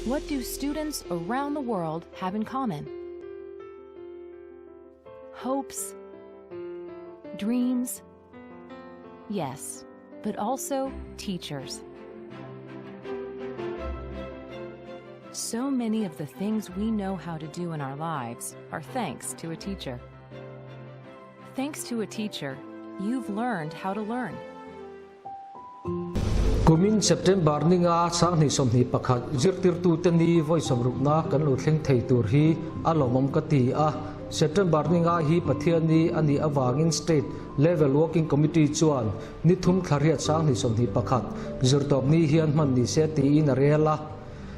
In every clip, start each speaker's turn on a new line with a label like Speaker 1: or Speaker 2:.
Speaker 1: What do students around the world have in common? Hopes, dreams, yes, but also teachers. So many of the things we know how to do in our lives are thanks to a teacher. Thanks to a teacher, you've learned how to learn.
Speaker 2: Kumin September ninga 2021 zirtirtute ni vawi sawmrukna kan lo thleng thei tur hi a lawmawm ka ti a. September ninga hi Pathianni a nih avangin State Level Working Committee chuan ni thum thla riat 2021 zirtawp ni hian hman ni se tiin a rel a.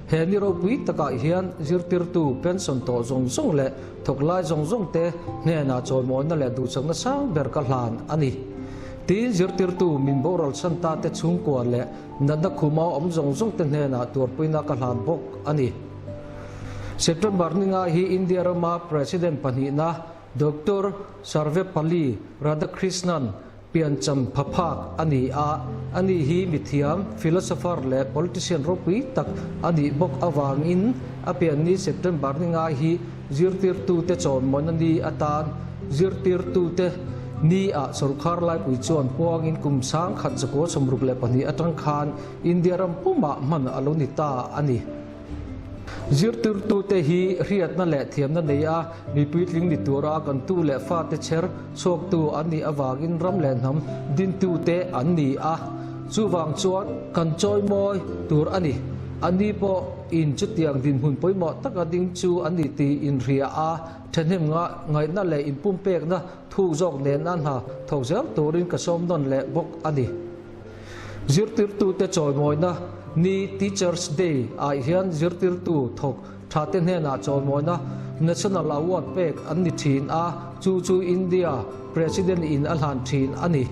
Speaker 2: He ni ropui takah hian zirtirtu pension tawh zawng zawng leh thawk lai zawng zawng te hnenah chawimawina leh duhchakna sang ber ka hlan a ni. Tiin zirtirtu min boral chhan ta te chhungkua leh natna khuma awm zawng zawng te hnenah tuarpuina ka hlan bawk a ni. September ninga hi India rama President pahnihna Doctor Sarvepalli Radhakrishnan Piancham phaphak a ni a, ani hi mithiam, philosopher leh politician ropui tak a nih bawk avangin a pianni September ni ngai hi zirtirtute chawnmawna ni atan zirtirtute ni ah sorkar laipui chuan puangin kum 1962 atang khan India ram pumah hman a lo ni ta a ni. Zirtirtute hi hriatna leh thiamna nei a, mi puitling ni tura kan tu leh fate chher chhuaktu an nih avangin ram leh hnam dintute an ni a, chuvang chuan kan chawimawi tur a ni. Ani pawh in chutiang dinhmun pawimawh taka ding chu an ni tih inhria a, thahnem ngaihna leh inpumpekna thuk zawk nena hna thawk zel turin ka sawm nawn leh bawk a ni. Zirtirtute chawimawina ni Teachers Day ah hian zirtirtu thawk thate hnenah chawimawina National Award pek an ni thin a, chu chu India President in a hlan thin a ni.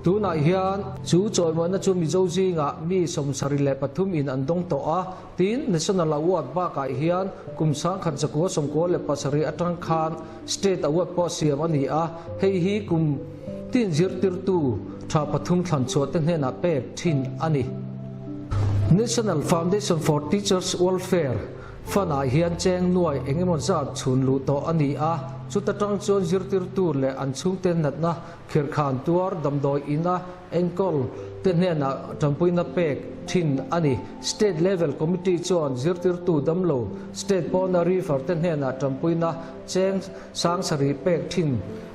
Speaker 2: Tunah hian chu chawimawina chu Mizo zingah mi 73 in an dawng tawh a, tin National Award bakah hian kum 1997 atang khan State Award pawh siam a ni a, hei hi kum tin zirtirtu tha pathum thlan chhuah te hnenah pek thin a ni. National Foundation for Teachers Welfare Fund-ah hian cheng nuai eng emaw zat chhun luh tawh a ni a, chuta tang chuan zirtirtu leh an chhungte natna khirkhan tuar damdawi ina enkawl te hnenah tanpuina pek thin a ni. State Level Committee chuan zirtirtu damlo state pawna refer te hnenah tanpuina cheng 7000 pek thin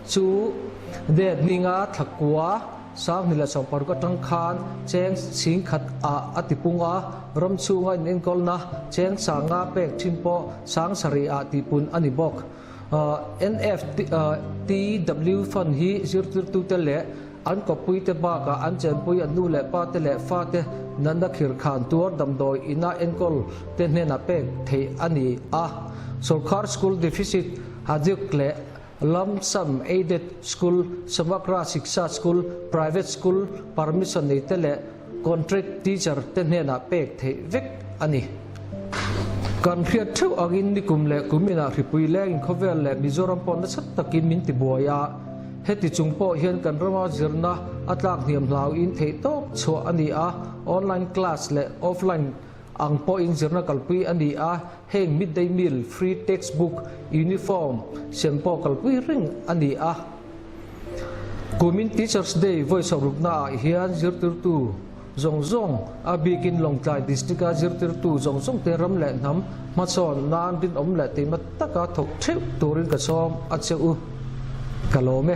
Speaker 2: chu det ninga thlakua 2016 atang khan cheng 10,000 ah a tipung a, ram chhunga inenkawlna cheng 5,000 pek thin pawh 7000 ah tihpun a ni bawk. NFTW Fund hi zirtirtute leh an kawppuite bakah an chenpui an nu leh pate leh fate natna khirkhan tuar damdawi ina enkawl te hnenah pek theih a ni a. Sorkar School Deficit Adhyuk leh Lump Sum Aided School, Samagra Shiksha School, Private School permission neite leh Contract Teacher te hnenah pek theih vek a ni. Kan hriat theuh angin nikum leh kum inah hripui lengin khawvel leh Mizoram pawh nasa takin min tibuai a. Heti chung pawh hian kan rama zirna a tlak hniam hlauin theih tawp chhuah a ni a, online class leh offline ang pawhin zirna kalpui a ni a, heng midday meal, free textbook, uniform sem pawh kalpui reng a ni a. Kumin Teachers Day vawi sawrukna ah hian zirtirtu zawng zawng, a bikin Lawngtlai District-a zirtirtu zawng zawng te ram leh hnam hmasawn nan rinawm leh teima taka thawk theuh turin ka sawm a che u. Ka lawm e.